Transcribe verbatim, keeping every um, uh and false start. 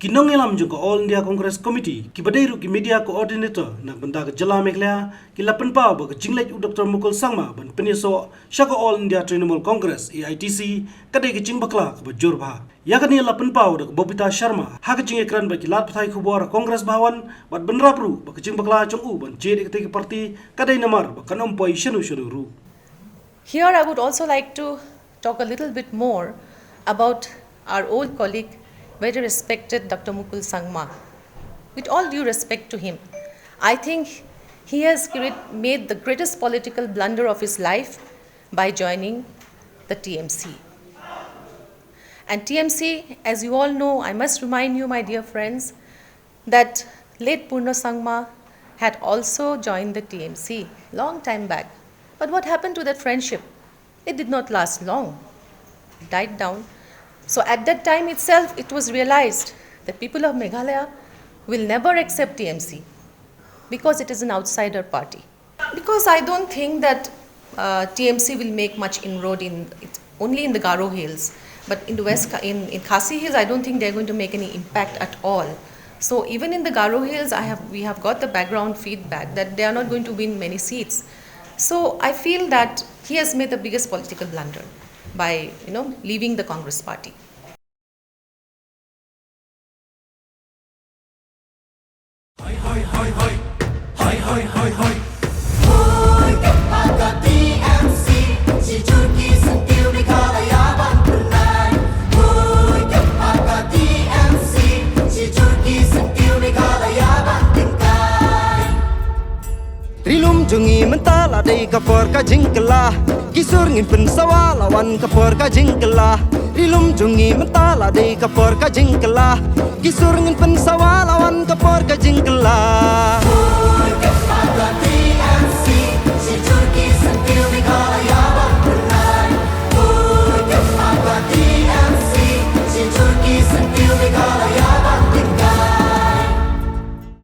Ki nongïalam jong ka All India Congress Committee, kiba dei ruh ki media coordinator na ka bynta ka jylla Meghalaya, ki la pynpaw ba ka jingleit u Doctor Mukul Sangma ban pynïasoh sha ka All India Trinamool Congress, A I T C, ka dei ka jingbakla kaba jur bha. Ïa kane la pynpaw da ka Bobita Sharma ha ka jingïakren bad ki lad pathai khubor Congress Bhawan, bad bynrap ruh ba ka jingbakla jong u ban jied ïa katei ka party ka dei namar ba kan ym poi shano shano ruh. Here I would also like to talk a little bit more about our old colleague, very respected Doctor Mukul Sangma. With all due respect to him, I think he has create, made the greatest political blunder of his life by joining the T M C. And T M C, as you all know, I must remind you, my dear friends, that late Purna Sangma had also joined the T M C long time back. But what happened to that friendship? It did not last long. It died down. So at that time itself, it was realized that people of Meghalaya will never accept T M C because it is an outsider party. Because I don't think that uh, T M C will make much inroad in, it's only in the Garo Hills, but in the West, Kha- in, in Khasi Hills, I don't think they're going to make any impact at all. So even in the Garo Hills, I have we have got the background feedback that they are not going to win many seats. So I feel that he has made the biggest political blunder by you know leaving the Congress party. Ri lum jong ngi mynta la dei ka por ka jingkylla. Ki sur ngin pynsawa la wan ka por ka jingkylla. Ri lum jong ngi mynta la dei ka por ka jingkylla. Ki sur ngin pynsawa la